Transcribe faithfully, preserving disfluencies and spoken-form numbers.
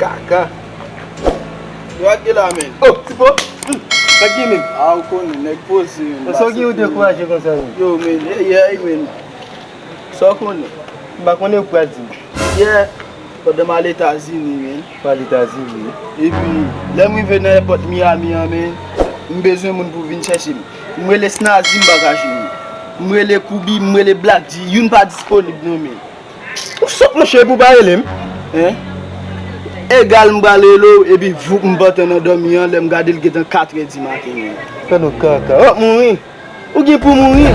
Kaka. Yo ak gen la, men. Oh, Tipo. Hmm, sa k gen, men? A, ou konnen, nèg poze, men. Sa w gen ou dekouraje konsa, men? Yo, men, yè, yè, men. Sa w konnen? M pa konnen ou pral di m. Yè, pandan m al Etazini, men. Pral Etazini? Epi, lè m rive nan èpòt Miami an, men, m bezwen moun pou vin chèche m. M rele Snazi, m pa ka jwenn li. M rele Koubi, m rele Black G, youn pa disponib non, men. Ou sòt, monchè, epi w pa rele m? Hein? Egal, m pral rele w, epi voup, m pantan nan dòmi an, lè m gade l gentan katrè di maten, men. Fè nou kaka. W ap mouri. Ou gen pou mouri.